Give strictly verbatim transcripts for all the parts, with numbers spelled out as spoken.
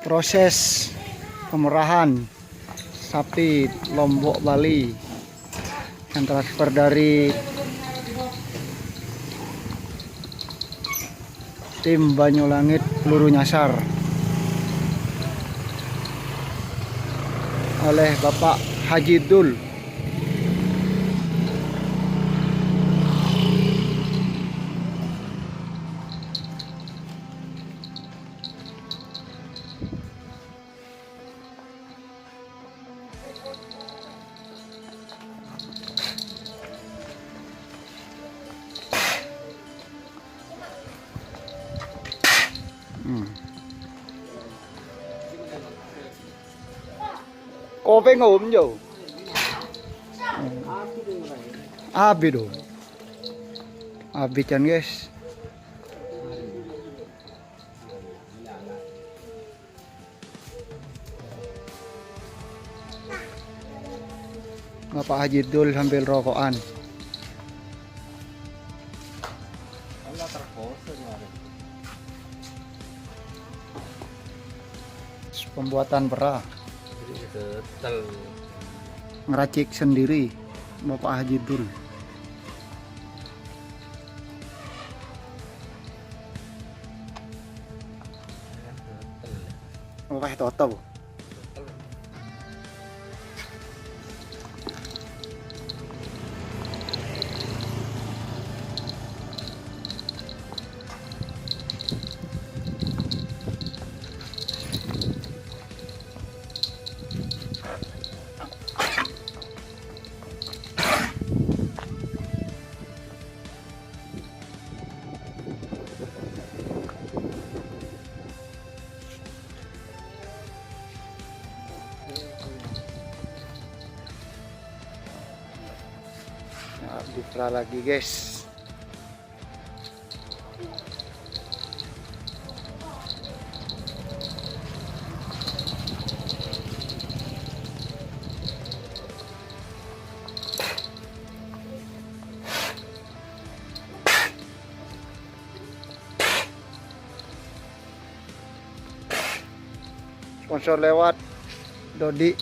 Proses pemerahan sapi Lombok Bali yang transfer dari tim Banyulangit Peluru Nyasar oleh Bapak Haji Dul. Hmm. Kopèng om, yo. Abit, do. Abit, kan, guys. Bapak Haji Dul sambil rokokan. Pembuatan pera. Ngeracik sendiri, Bapak Haji Dul. Oke, tutup. Nah, dipra lagi, guys. Sponsor lewat, Dodi.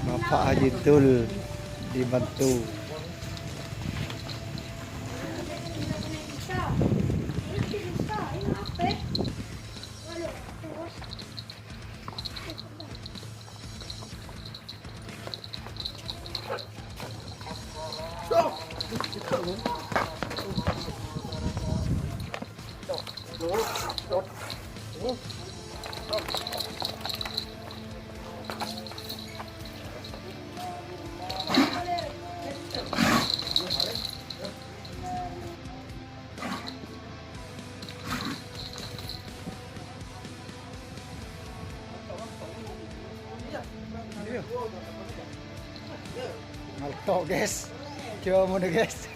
Bapak Haji Dul dibantu. Ngalto, guys. Coba mulu, guys.